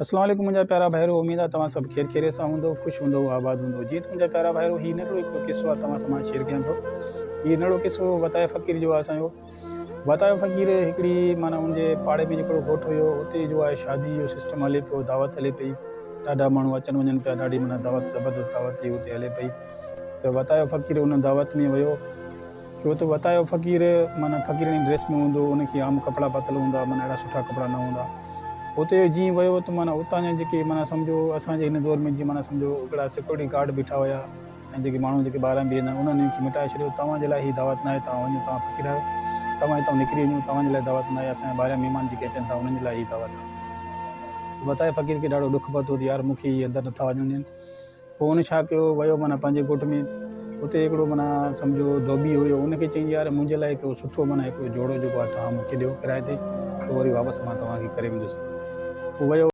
اسلام عليڪم منهنجا پيارا ڀائرو اميد آ توهان سڀ خير خيريت سان هوندو خوش هوندو آباد هوندو جي ته منهنجا پيارا ڀائرو هي ننڍڙو هڪڙو قصو آ توهان سان مان شيئر ڪيان ٿو هي ننڍڙو قصو وتايو فقير جو آ اسان جو وتايو فقير هڪڙي معنيٰ ان جي پاڙي ۾ جيڪڙو ڳوٺ هيو اتي جو آهي شادي جو سسٽم هلي پيو دعوت هلي پئي ڏاڍا ماڻهو اچن وڃن پيا ڏاڍي معنيٰ دعوت زبردست دعوت ٿي اتي هلي پئي ته وتايو فقير ان دعوت ۾ ويو ڇو ته وتايو فقير معنيٰ فقيراڻي ڊريس ۾ هوندو هو، ان کي عام ڪپڙا پاتل هوندا، معنيٰ اهڙا سٺا ڪپڙا نه هوندا. اتي جيئن ويو ته معنيٰ اتان جا جيڪي معنيٰ سمجهو اسان جي هن دور ۾ جيئن معنيٰ سمجهو هڪڙا سيڪيورٽي گارڊ بيٺا هيا ۽ جيڪي ماڻهو جيڪي ٻاهران بيهندا آهن انهن هن کي مٽائي ڇڏيو، توهان جي لاء هي دعوت ناهي، توهان وڃو، توهان فقير آهيو، توهان هتان نڪري وڃو، توهان جي لاء دعوت ناهي، اسان جا ٻاهريان مهمان جيڪي اچن ٿا انهن جي لاء هي دعوت آهي. وتايي فقير کي ڏاڍو ڏک پهتو ته يار مون کي هي اندر نٿا وڃڻ ڏين. پوء هن ڇا ڪيو، ويو معنيٰ پنهنجي ڳوٺ ۾، اتي هڪڙو معنيٰ سمجهو ڌوٻي هيو، ان کي چيائين يار منهنجي لاء هڪڙو سٺو معنيٰ هڪڙو جوڙو جيڪو آهي توهان مون کي ڏيو ڪرائي تي، پوء وري واپس مان توهان کي ڪري ويندس. پوء ويو.